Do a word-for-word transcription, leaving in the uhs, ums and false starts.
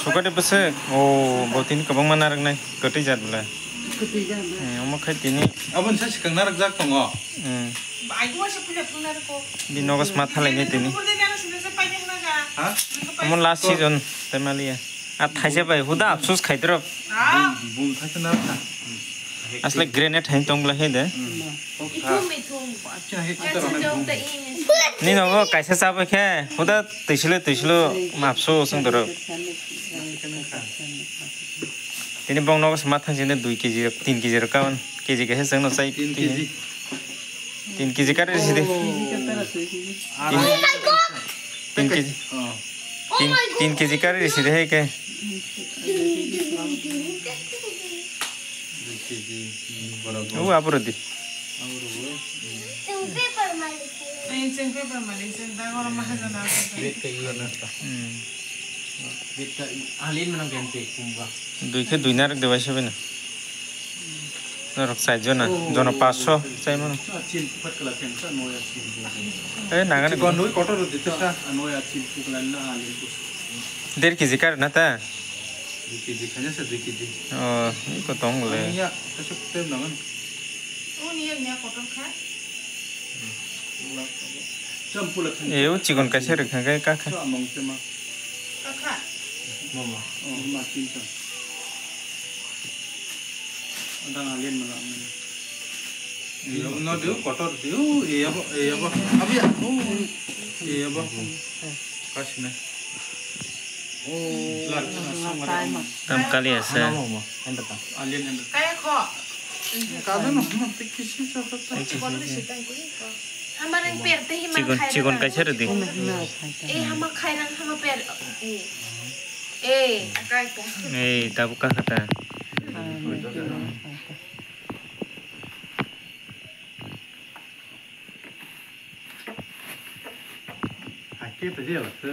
Sukati bwswk, o, bo tini kwbangma narwknai, kwtwi jat bwlai. Kwtwi jat bwlai. Hmm, omo khai tini. Aboni sa swkang narwkjak tongo. Hmm. Bini nogo sma thalainai tini. Ha? Omo last season, tei maliya. A thaisa bai, huda apsus khaidrop. Bum, bum thaisa narwkha. Asle grenade hain tong bwlai hai de. Ithum, ithum. Kaisa jok ta ini. Nini bo kaisa chabai khe, huda twisilo, twisilo mapso song doro. Tini bong nogo sma thang sini dui kg rok, tin kg rok kawan. Kg kaisa song no chai. Tin kg. Tin kg kari sidi. Tin, tin kg. Tin, tin kg kari sidi hai ke. Dui kg, hmm, borok. O, aboro di. Aboro bo, hmm. Chwng paper malik. Ai, chwng paper malik, chwng da goro mahajan aswk. Bit ka iya na. Hmm. Bit ka i-, alin manang kente kumba. Dui khe dui narwk de bai sebeno. Norok chai jona, jona paanch sho chai mano. Chil phat kala cheng sa noya chil. Eh, nagani. Chikon noi kotor di ta. Noya chil puklan na alin kus. Der kg kar na ta? Dui kg khanya sa dui kg. Oh, iko tong le. Ani ya, kasuk tem nangan. Uni ya nya kotor kha. Cham pula khanya. Eh, o chikon kaisa rwkha khe kakha. Sa among tema. Kakha. Mama. Oh, ma chin sa. Adang alien mana amena. No diu, kotor diu, e abo, e abo. Abi ya. Oh, e abo. Kasih na. Tam kali ase. Kaya kho. Chikon, chikon kaisa rwdi. Eh, hama khairang hama per. Eh. Eh, aka aka. Eh, tabuk kakha ta. Hakhe ta jela se.